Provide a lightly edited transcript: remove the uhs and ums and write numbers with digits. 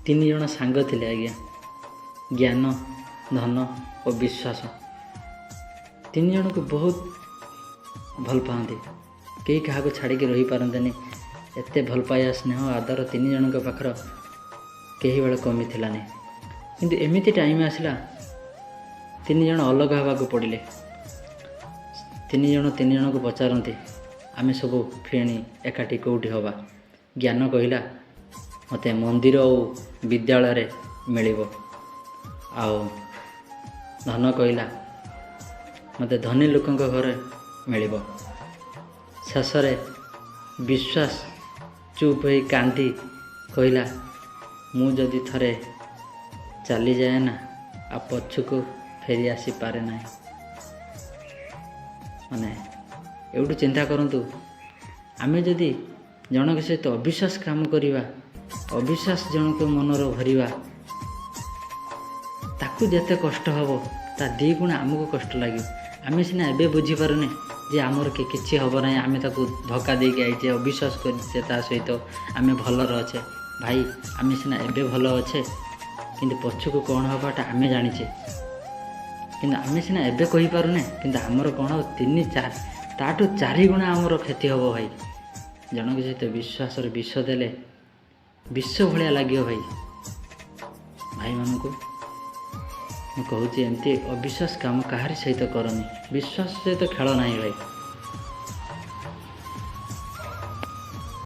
ତିନି ଜଣ ସାଙ୍ଗ ଥିଲେ ଆଜ୍ଞା, ଜ୍ଞାନ, ଧନ ଓ ବିଶ୍ୱାସ। ତିନି ଜଣକୁ ବହୁତ ଭଲ ପାଆନ୍ତି, କେହି କାହାକୁ ଛାଡ଼ିକି ରହିପାରନ୍ତିନି। ଏତେ ଭଲ ପାଇବା, ସ୍ନେହ, ଆଦର ତିନି ଜଣଙ୍କ ପାଖର କେହି ବେଳେ କମି ଥିଲାନି। କିନ୍ତୁ ଏମିତି ଟାଇମ୍ ଆସିଲା, ତିନି ଜଣ ଅଲଗା ହେବାକୁ ପଡ଼ିଲେ। ତିନି ଜଣ ତିନି ଜଣକୁ ପଚାରନ୍ତି, ଆମେ ସବୁ ଫେଣି ଏକାଠି କେଉଁଠି ହେବା? ଜ୍ଞାନ କହିଲା, ମୋତେ ମନ୍ଦିର ଓ ବିଦ୍ୟାଳୟରେ ମିଳିବ। ଆଉ ଧନ କହିଲା, ମୋତେ ଧନୀ ଲୋକଙ୍କ ଘରେ ମିଳିବ। ଶେଷରେ ବିଶ୍ୱାସ ଚୁପ୍ ହୋଇ କାନ୍ଦି କହିଲା, ମୁଁ ଯଦି ଥରେ ଚାଲିଯାଏ ନା, ଆଉ ପଛକୁ ଫେରି ଆସିପାରେ ନାହିଁ। ମାନେ ଏଇଠୁ ଚିନ୍ତା କରନ୍ତୁ, ଆମେ ଯଦି ଜଣଙ୍କ ସହିତ ଅବିଶ୍ୱାସ କାମ କରିବା, ଅବିଶ୍ୱାସ ଜଣଙ୍କ ମନର ଭରିବା, ତାକୁ ଯେତେ କଷ୍ଟ ହେବ ତା ଦୁଇ ଗୁଣ ଆମକୁ କଷ୍ଟ ଲାଗିବ। ଆମେ ସିନା ଏବେ ବୁଝିପାରୁନେ ଯେ ଆମର କିଛି ହେବ ନାହିଁ, ଆମେ ତାକୁ ଧୋକା ଦେଇକି ଆଇଛେ, ଅବିଶ୍ୱାସ କରିଛେ, ତା ସହିତ ଆମେ ଭଲରେ ଅଛେ। ଭାଇ, ଆମେ ସିନା ଏବେ ଭଲ ଅଛେ, କିନ୍ତୁ ପଛକୁ କ'ଣ ହେବାଟା ଆମେ ଜାଣିଛେ। କିନ୍ତୁ ଆମେ ସିନା ଏବେ କହିପାରୁନେ, କିନ୍ତୁ ଆମର କ'ଣ ହେବ, ତିନି ଚାରି, ତାଠୁ ଚାରି ଗୁଣା ଆମର କ୍ଷତି ହେବ ଭାଇ। ଜଣଙ୍କ ସହିତ ବିଶ୍ୱାସରେ ବିଷ ଦେଲେ ବିଷ ଭଳିଆ ଲାଗିବ ଭାଇ। ଭାଇମାନଙ୍କୁ ମୁଁ କହୁଛି, ଏମିତି ଅବିଶ୍ୱାସ କାମ କାହାରି ସହିତ କରନି, ବିଶ୍ୱାସ ସହିତ ଖେଳ ନାହିଁ ଭାଇ।